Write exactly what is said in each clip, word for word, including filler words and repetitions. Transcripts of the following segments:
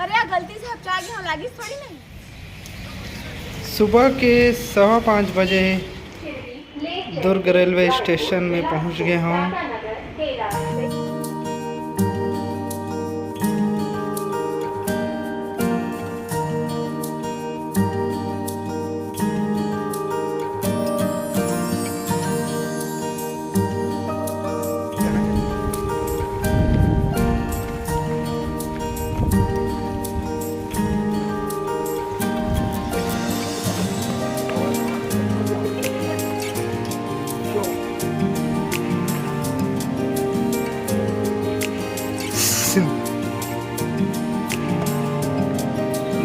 अरे, गलती से हपचा गे हंव, लागिस थोड़ी नहीं। सुबह के सवा पाँच बजे दुर्ग रेलवे स्टेशन में पहुंच गे हंव।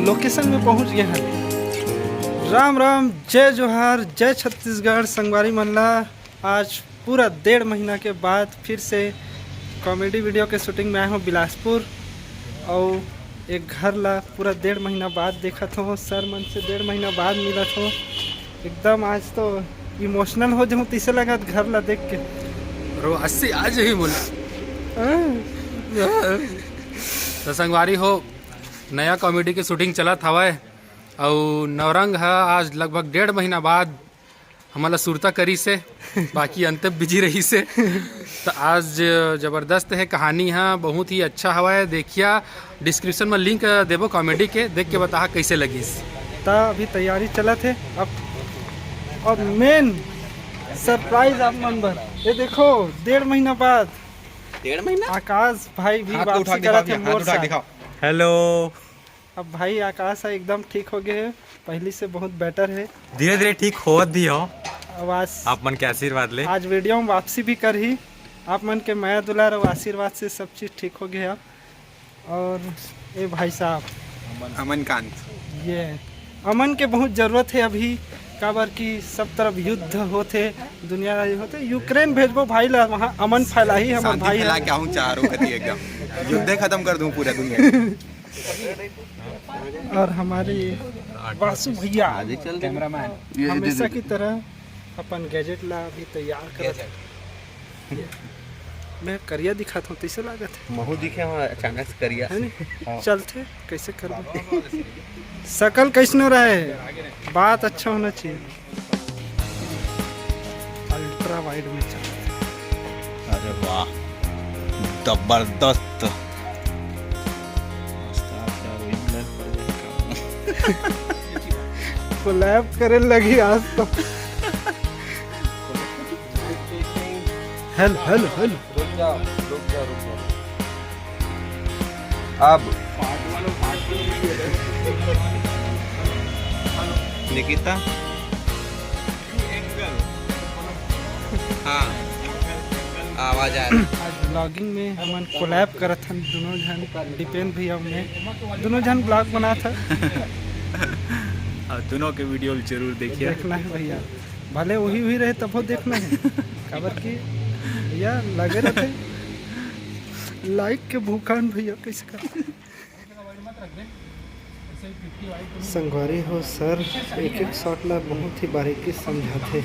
लोकेशन में पहुंच गए हैं। राम राम, जय जोहार, जय छत्तीसगढ़। संगवारी मन ला, आज पूरा डेढ़ महीना के बाद फिर से कॉमेडी वीडियो के शूटिंग में आए हंव बिलासपुर। अउ एक घर ला पूरा डेढ़ महीना बाद देखत हंव, सर मन से डेढ़ महीना बाद मिलत हंव। एकदम आज तो इमोशनल हो जाऊँ तइसे लगत घर ला देख के। रो अस्सी आज ही बोला। हाँ। तो संगवारी हो, नया कॉमेडी के शूटिंग चलत हवय, अउ नवरंग ह आज लगभग डेढ़ महीना बाद हमन ला सुरता करिस हे, बाकी अंते बिजी रहिस हे। त आज जबरदस्त हे कहानी ह, बहुत ही अच्छा हवय। देखिया, डिस्क्रिप्शन में लिंक देबो कॉमेडी के, देख के बताहा कइसे लगिस। त अभी तैयारी चलत हे। अब, अब मेन सरप्राइज आप मन बर, ये देखो, डेढ़ महीना बाद डेढ़ महीना? आकाश भाई भी हाथ को उठा वापसी के दिखाओ करत हे भैया, हाथ मोर उठा के साथ। दिखाओ। हेलो। अब भाई आकाश ह एकदम ठीक हो गए हे, पहली से बहुत बेटर हे। धीरे धीरे ठीक होवत भी हो। आवाज आप मन के आशीर्वाद ले। आज वीडियो में वापसी भी करही। आप मन के मया दुलार अउ आशीर्वाद से सब चीज ठीक हो गए हे। अउ ये भाई साहब अमन कांत। ये अमन के बहुत जरूरत हे अभी, काबर कि सब तरफ युद्ध होथे, दुनिया होथे। यूक्रेन भेजबो भाई ला, वहाँ अमन फैलाही हमर शांति भाई फैला ह। के आहूँ चारों कति एकदम। युद्धे खत्म कर दूँ पूरा दुनिया। अउ हमारे वासु भैया हमेशा की तरह अपन गैजेट ला अभी तैयार करत हे। मैं करिया दिखात हूँ, तइसे लागत हे। महू दिखे हूँ अचानक से करिया। है नी? हाँ। चलथे, कइसे करबो? शकल कइसनो रहे, बात अच्छा होना चाहिए। अल्ट्रा वाइड में चल। अरे वाह, जबरदस्त। कोलैब करे लगी आज तो। Hello, hello, hello. रुक जा, रुक जा, रुक जा। अब निकिता, हाँ, आवाज आ रहा है। आज व्लॉगिंग में हमन कोलैब करत हन, दोनों झन, दीपेन भैया, मैं, दोनों झन व्लॉग बनात हन। और दोनों के वीडियो जरूर देखिए। देखना है भैया, भले वही वही रहे तबो देखना है, काबर कि भैया लगे रहते लाइक के भूखान भैया, कैसे करते? संगवारी हो सर, एक एक शॉट ला बहुत ही बारीकी समझाथे।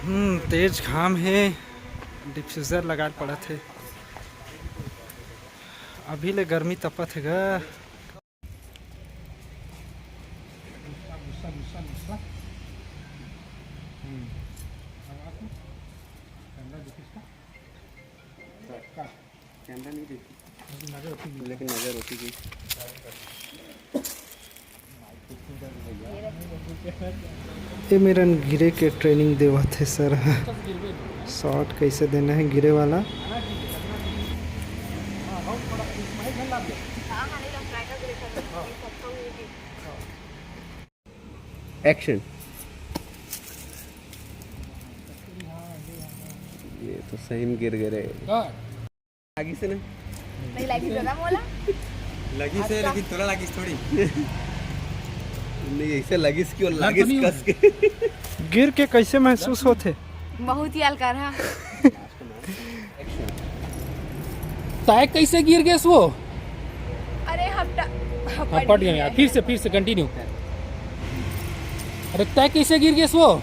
हम्म, तेज घाम हे, डिफ्यूजर लगाए पड़त हे। अभी ले गर्मी तपत हे गा। हम्म। कैमरा नहीं देखी, लेकिन नजर होती थी। ये मेरन गिरे के ट्रेनिंग देवत हे सर ह। शॉट कैसे देना है गिरे वाला। एक्शन। ये तो सही में गिर गए रे। लागिस हे ना? नहीं लागिस हे ना मोला। लागिस हे, लेकिन तोला लागिस थोड़ी। नहीं, ऐसे लागिस कि वो लागिस कस के। गिर के कैसे महसूस होथे? बहुत ही हल्का रहा। तैं कइसे गिर गेस वो? अरे हपटा, हपट गया यार। फिर से, फिर से कंटिन्यू। अरे तैं कइसे गिर गेस वो?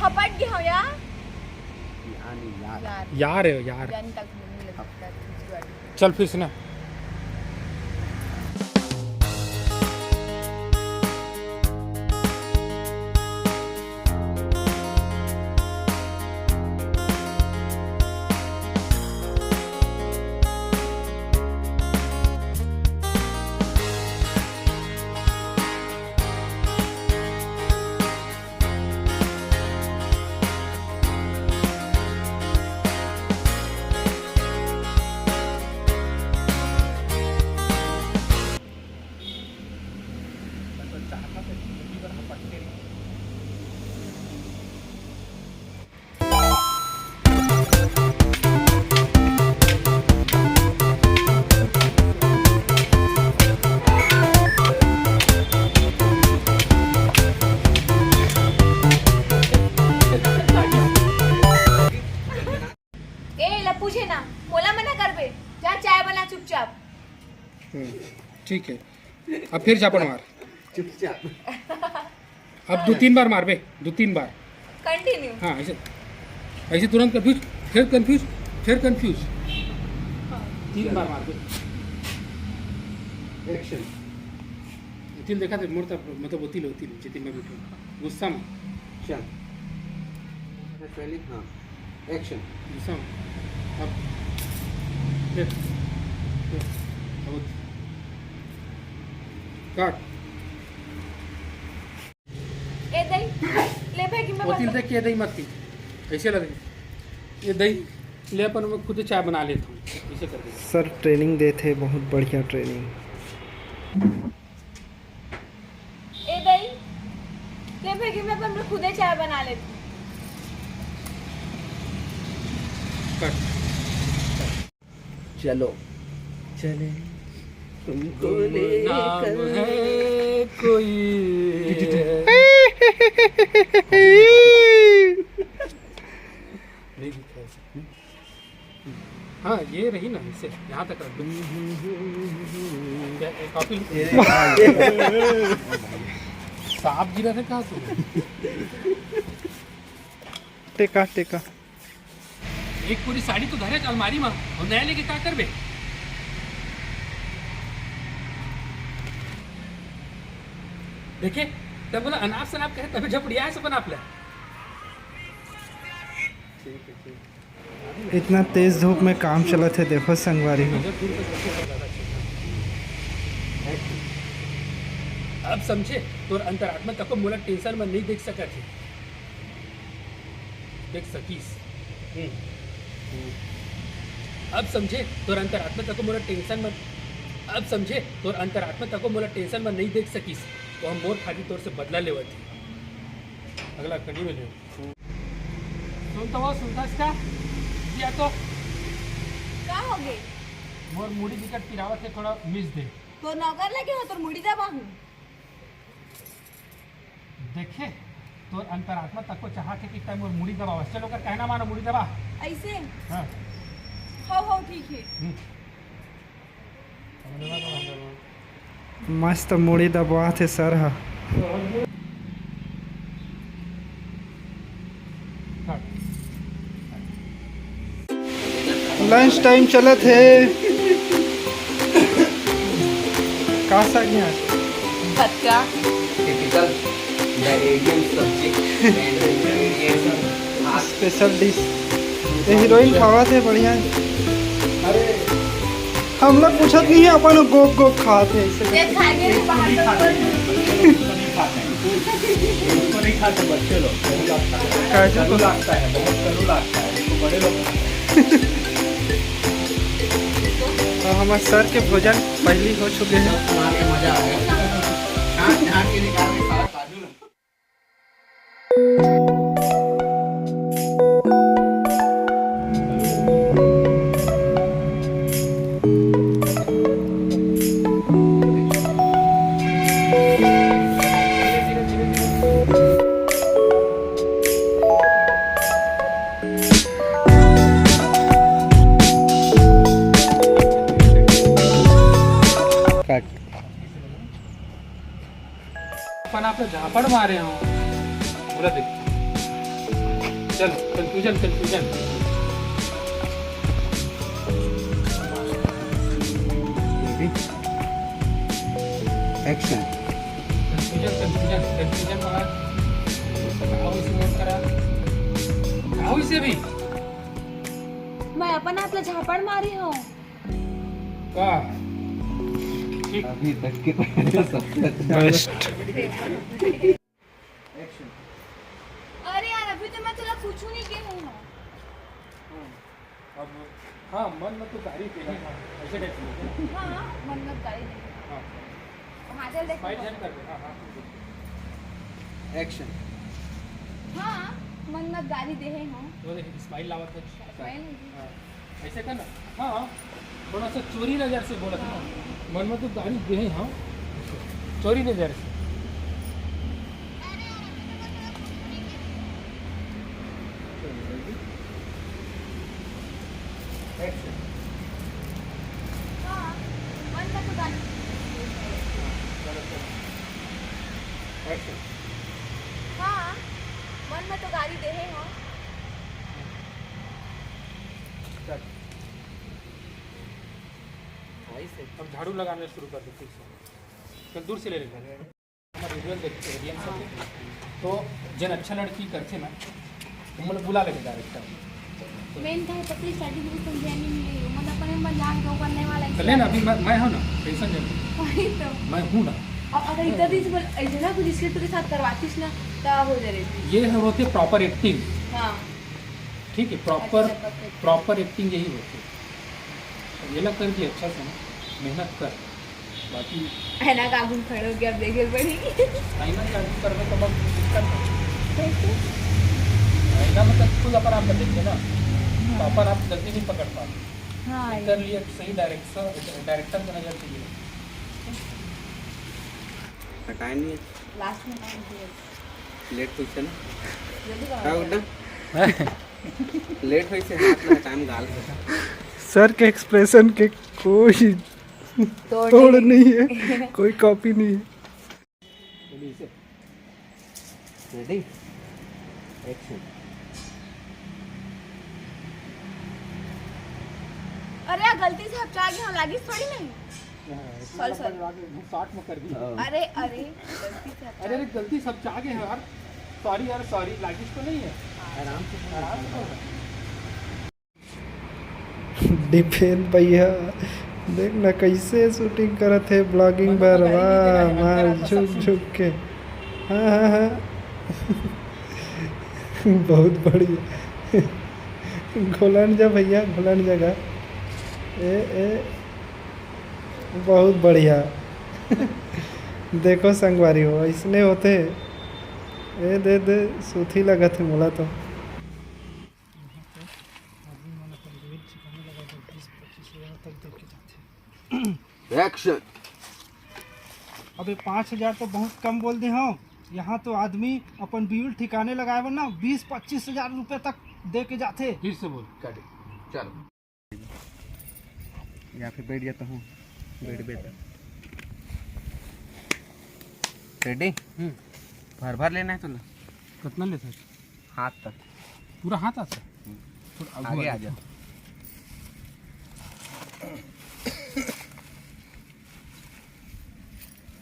हपट गया हूँ यार। यार नहीं, यार। यार। यार है यार। यार निकाल के बोलने लग जाता है, दूसरी बार। चल फिर से ना। ए, ला पूछे ना, मोला मना करबे, जा चाय बना चुपचाप। हम्म, ठीक है, अब फिर झापड़ मार। चुपचाप। अब दो तीन बार मारबे, दो तीन बार। कंटिन्यू। हाँ, ऐसे, ऐसे तुरंत कंफ्यूज, फिर कंफ्यूज, फिर कंफ्यूज। तीन बार मारबे। एक्शन। तिल देखा थे, मोर तरफ, मतलब, वो तिल, वो तिल, जितनी मैं बैठूँ। गुस्सा में। चल। पहले, हाँ। एक्शन। गुस्सा में। अब, फिर, फिर, अब, काट। ए दई, ले भाई कि मैं वो तिल बता- देख के ए दई मत की। ऐसे लगे। ए दई, ले अपन मैं खुद चाय बना लेता हूँ। ऐसे कर दे। सर ट्रेनिंग देथे, बहुत बढ़िया ट्रेनिंग। ए दई, ले भाई कि मैं अपन खुदे चाय बना लेती हूँ। कट। चलो, चले तुमको गुमनाम लेकर। है कोई। नहीं दिख रहा है। हाँ, ये रही ना, इसे यहाँ तक रख दो। क्या, ये कॉपी? सांप गिरा था, कहाँ से? टेका, टेका। एक पूरी साड़ी तो धरे अलमारी में, और नया लेके का करबे? देखे, तब बोला अनाप शनाप कहे, तभी झपड़िया है सपन आप ले। इतना तेज धूप में काम चलत हे, देखो संगवारी हो। अब समझे, तोर अंतरात्मा तको मोला टेंशन में नहीं देख सकत हे। देख सकीस। हम्म। अब समझे, तोर अंतरात्मा तको मोला टेंशन में, अब समझे, तोर अंतरात्मा तको मोला टेंशन में नहीं देख सकीस। तो हम मोर खातिर तोर से बदला लेवत ही। अगला कंटिन्यू ले। सुन तो वो, सुनता इसका? दिया तो। का हो गे? मोर मुड़ी दिक्कत पिरावत हे, थोड़ा मिस दे। तो नौकर लगे हो, तोर मुड़ी दबाहूं। देखे, तोर अंतरात्मा तको चाहत हे कि तैं मोर मुड़ी दबावस। चलो, ओकर कहना मानो, मुड़ी दबा। ऐसे? हाँ। हो, हो, ठीक है। हम्म। मस्त मुड़ी दबवात हे सर ह। लंच टाइम चलत हे। का साग हे आज? कतका? Typical, the Indian subject and the Indian special dish। ये हीरोइन खावत हे बढ़िया। अरे, हमला पूछत नहीं है, अपन गोप गोप खात हे ऐसे। ये खा के बाहर तो नहीं खाते हैं। इसको नहीं खाते बच्चे लोग, कड़ू लगता है। काजू कड़ू को लगता है, बहुत कड़ू लगता है, इसको बड़े लोग खाते हैं। और हमारे सर के भोजन पहली हो चुके हैं। मार के मजा आ गया। छाट छाट के निकाल के सारा काजू। आप तो झापड़ मारे हो। बोला देख। चल, confusion, confusion. Action. Confusion, confusion, confusion मार। आओ इसे नोट करा। आओ इसे भी। मैं अपन आप ला झापड़ मारी हूँ। का? ठीक। अभी तक के सबसे अच्छा। बेस्ट। एक्शन। अरे यार, अभी तो मैं तुला कुछू नहीं के हूँ। हम्म, अब हाँ, मन में तो गारी दे ही हाँ, ऐसे टाइप से। हाँ, मन में गारी दे। हाँ। हाँ, चल देख। स्माइल झन कर दे। हाँ, हाँ, तू देख। एक्शन। हाँ, मन में गारी दे है हाँ। वो देख, स्माइल लावत है। स्माइल नहीं। हाँ। ऐसे कर ना। हाँ, थोड़ा सा चोरी नजर से बोला था। मन में तो गारी दे है हाँ। चोरी नजर से। एक्शन। हाँ, मन में तो गारी। एक्शन। हाँ, मन में तो गारी दे है हाँ। कट। अब झाड़ू लगाने शुरू कर दो फिर से। चल दूर से ले लेते हैं। हमारे रियल देखते हैं, रियल सब देखते हैं। तो जेन अच्छा लड़की करथे ना, तो मतलब बुला लेते डायरेक्टर। मेन का है पतली स्टार्टिंग में समझानी नहीं है, मतलब अपने मन जान के ऊपर नहीं वाला तो ले ना, अभी मैं, मैं हूँ ना, टेंशन नहीं। वही तो। मैं हूँ ना। और अगर इतना दिन से बोल, ऐसे ना कुछ स्क्रिप्ट के साथ करवातीस ना, तो हो जा रही थी। ये है होती प्रॉपर एक्टिंग। हाँ। ठीक है, प्रॉपर, अच्छा, perfect। प्रॉपर एक्टिंग यही होती है। ये लग कर भी अच्छा से ना, मेहनत कर। बाकी आईना के आगू खड़े होके अब देखे पड़ी। आईना के आगू करबे तो बस दिक्कत है। कैसे? आईना में तो खुद अपन आप देख लेना, तो अपन आप गलती नहीं पकड़ पाते। हाँ, इनका लिए एक सही डायरेक्टर, डायरेक्टर का नजर चाहिए। टाइम नहीं है। लास्ट में टाइम दिए। लेट होइसे ना। जल्दी करो। का उठा? लेट होइसे हाथ में टाइम गाल। सर के एक्सप्रेशन के कोई तोड़ तोड़ नहीं। नहीं है, कोई कॉपी नहीं है। रेडी? एक्शन। अरे, गलती से हपचा गया, लागिस थोड़ी नहीं। Sorry, sorry. शॉर्ट में कर दी। अरे, अरे, गलती से हपचा अरे, अरे, गलती से हपचा गया यार। सॉरी यार, सॉरी, लागिस तो नहीं है। आराम से बोल, आराम से बोल। डिफेन भैया, देख ना कैसे शूटिंग करत हे ब्लॉगिंग बर, वाह, मार झुक झुक के। हाँ, हाँ, हाँ। बहुत बढ़िया। घोलन जा भैया, घोलन जगह। ए, ए, बहुत बढ़िया। देखो संगवारी हो, ऐसने होते। ए, दे, दे, सूथी लगत हे मोला तो। आदमी मन अपन बिल चुकाने लगा तो बीस पच्चीस हजार तक दे के जाथे। एक्शन। अबे, पाँच हजार तो बहुत कम बोल दे हव। यहाँ तो आदमी अपन बिल ठिकाने लगाए बर ना बीस पच्चीस हजार रुपया तक दे के जाथे। फिर से बोल। कट। चल। या फिर बैठ जाता हूँ, बैठ बैठ। रेडी? हम्म। भर भर लेना है तुला। कितना लेता है? हाथ तक। पूरा हाथ आता है? हम्म। थोड़ा आगे आगे आ आ जा। जा।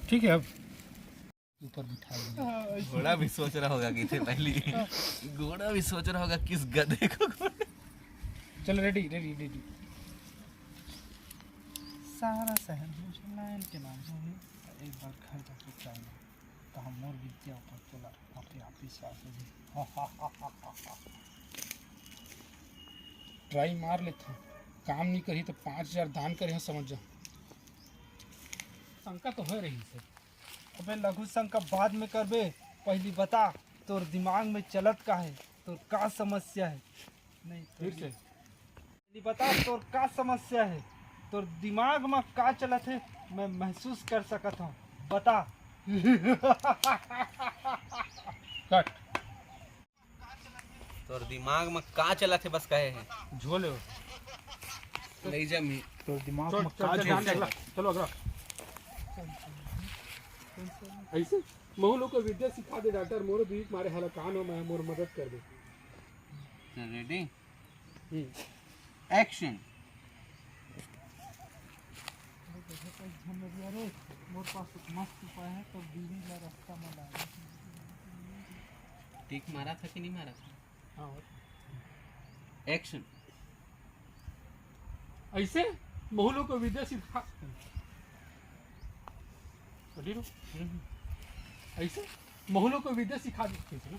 ठीक है, अब ऊपर बिठा देंगे। घोड़ा भी सोच रहा होगा कि थे पहली। घोड़ा भी सोच रहा होगा किस गधे को घोड़ा। चलो, रेडी, रेडी, रेडी। सारा शहर मुझे लाइन के नाम से एक बार घर जाके चाहिए। तो हम मोर विद्या ऊपर तोला आपे आप विश्वास हो जाए। ट्राई मार लेथों, काम नहीं करी तो पाँच हजार दान करे हो, समझ जा। शंका तो हो रही से। अबे लघु शंका बाद में करबे, पहली बता तोर दिमाग में चलत का है, तोर का समस्या है? नहीं तो फिर से। पहली बता तोर का समस्या है, तोर दिमाग में का चलत है, मैं महसूस कर सकत हूँ, बता। कट। तोर दिमाग में का चलत हे, बस कहे हे। झोले हो। नहीं जमी। तोर दिमाग चल, में चल, का चल, चल, चलत हे? अगला, चलो अगला। अइसे महू लोग को विद्या सिखा दे डॉक्टर, मोरो बीवी के मारे हलाकान हो, मैं मोर मदद कर दे। चल रेडी, हम्म। एक्शन। मोर पास एक मस्त उपाय है, तो बीवी ला रास्ता में ला। टिक मारा था कि नहीं मारा था? हाँ। एक्शन। अइसे महू लोग को विद्या सिखा, अभी रुक। अइसे महू लोग को विद्या सिखा दे, कैसे ना?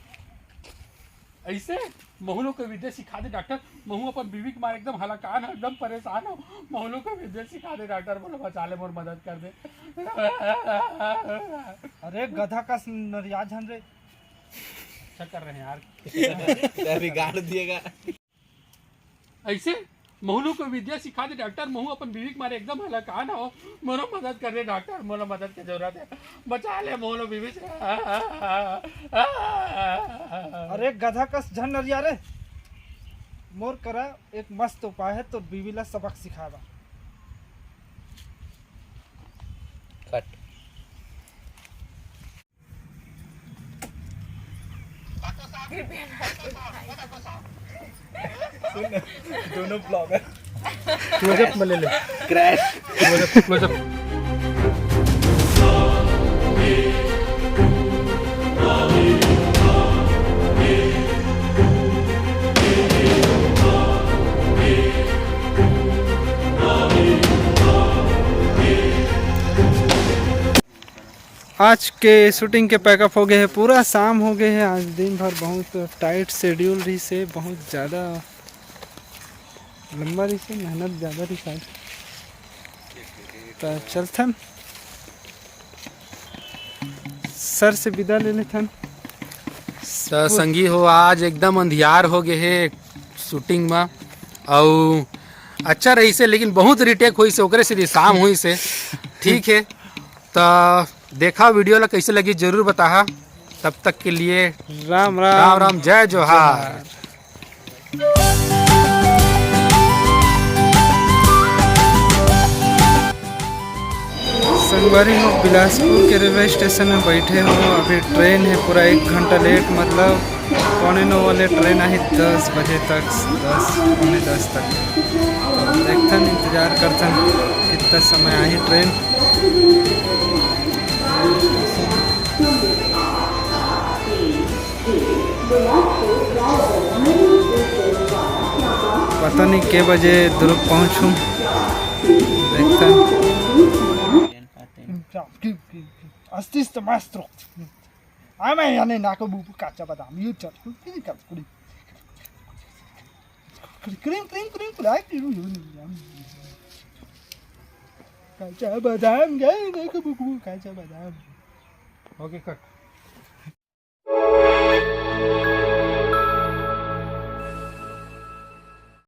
अइसे महू लोग को विद्या सिखा दे डॉक्टर, महू अपन बीवी के मारे एकदम हलाकान हो, एकदम परेशान हो, महू लोग को विद्या सिखा दे डॉक्टर, बोलो बचा ले, मोर मदद कर दे। अरे गधा कस नरिया झन रे। अच्छा कर रहे हैं यार। बिगाड़ दिएगा। अइसे महू लोग को विद्या सिखा दे डॉक्टर, महू अपन बीवी के मारे एकदम हलाकान हो, मोरो मदद कर दे डॉक्टर, मोला मदद के जरूरत है, बचा ले महू लोग बीवी से। अरे गधा कस झन नरिया रे, मोर करा एक मस्त उपाय है तोर बीवी ला सबक सिखावा। कट। दोनों ब्लॉगर। क्लोजअप में ले ले। क्रैश। Closeup, closeup. आज के शूटिंग के पैकअप हो गए है, पूरा शाम हो गए है। आज दिन भर बहुत टाइट शेड्यूल रही से, बहुत ज़्यादा लंबा रही से, मेहनत ज़्यादा रही आज। तो चलथन सर से विदा ले लेथन। त संगी हो, आज एकदम अंधियार हो गए हे शूटिंग में, अउ अच्छा रही से, लेकिन बहुत रिटेक होई से, ओकरे से भी शाम होई से। ठीक है, त देखा वीडियो ला कैसे लगी, जरूर बताहा। तब तक के लिए राम राम। राम राम, जय जोहार। संगवारी हो, बिलासपुर के रेलवे स्टेशन में बैठे हो। अभी ट्रेन है पूरा एक घंटा लेट, मतलब पौने नौ वाले ट्रेन आही दस बजे तक, दस पौने दस तक। देखथन, इंतजार करथन कितना समय आही ट्रेन। पता नहीं के बजे दुर्ग पहुंचूं, देखथन। Astis de maestro. Ai mai ane nako bubu kacha badam. You chat. Krim krim krim krim. Kacha badam gaya nako bubu kacha badam. Okay, cut.